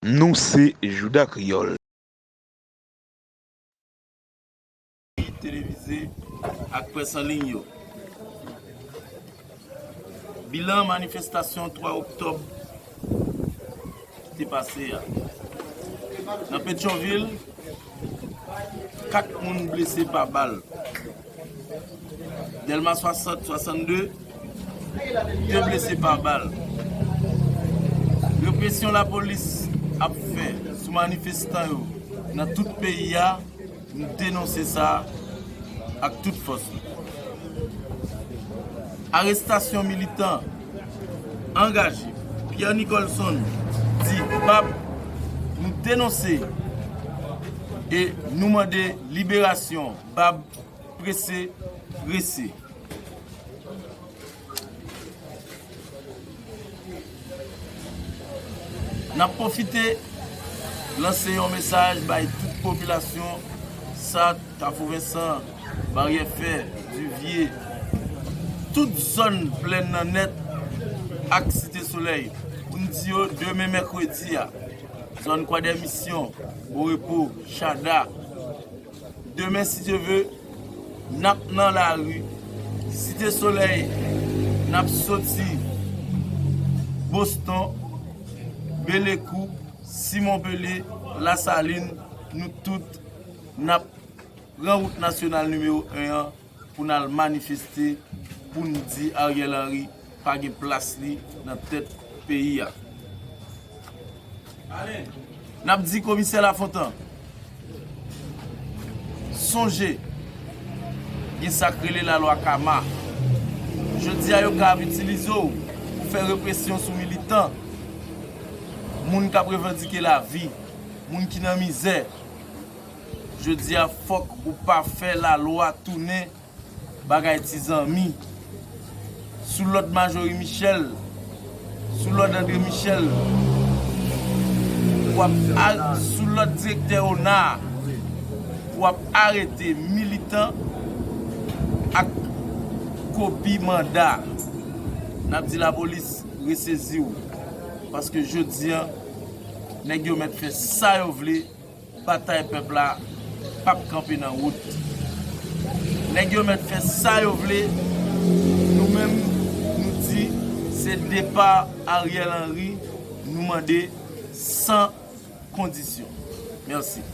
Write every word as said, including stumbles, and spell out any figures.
Nou se Jouda Kreyòl. Televize ak près an liy yo. Bilan manifestasyon twa oktòb ki te pase a. Nan Petyonvil, kat moun blese pa bal. Dèlma swasant, swasannde, de blese pa bal. Represyon lapolis ap fè sou manifestan yo nan tout peyi a, nou denonse sa ak tout fòs nou. Arestasyon militan angaje Pierre Nicolson di Bab, nou denonse e nou mande liberasyon Bab prese, prese. N ap pwofite lanse yon mesaj bay tout popilasyon Sat, Kafou Vensan, Baryè Fè, Divye, tout zòn plèn nan nèt ak Site Solèy, pou n di yo demen mèkredi a, zòn Kwadèmisyon, Bon Repo, Chada, demen, si Dye ve, n ap nan lari Site Solèy, n ap soti Boston, Belekou, Simon Pele, Lasalin, nou tout n ap pran wout nasyonal nimewo en an pou n al manifeste, pou n di Ariel Henry pa gen plas li nan tèt peyi a. N ap di Komisè Lafontan, sonje, gen sa k rele lalwa kama. Jodi a, yo ka ap itilize w pou fè represyon sou militan, moun k ap revandike lavi, moun ki nan mizè. Jodi a, fòk ou pa fè lalwa tounen bagay ti zanmi. Sou lòd Majorie Michel, sou lòd André Michel, w ap a-, sou lòd direktè ona, w ap arete militan ak kopi manda. N ap di lapolis resezi w, paske jodi a, nèg yo mèt fè sa yo vle. Batay pèp la p ap kanpe nan wout. Nèg yo mèt fè sa yo vle. Nou menm, nou di se depa Ariel Henry, nou mande san kondisyon. Mèsi.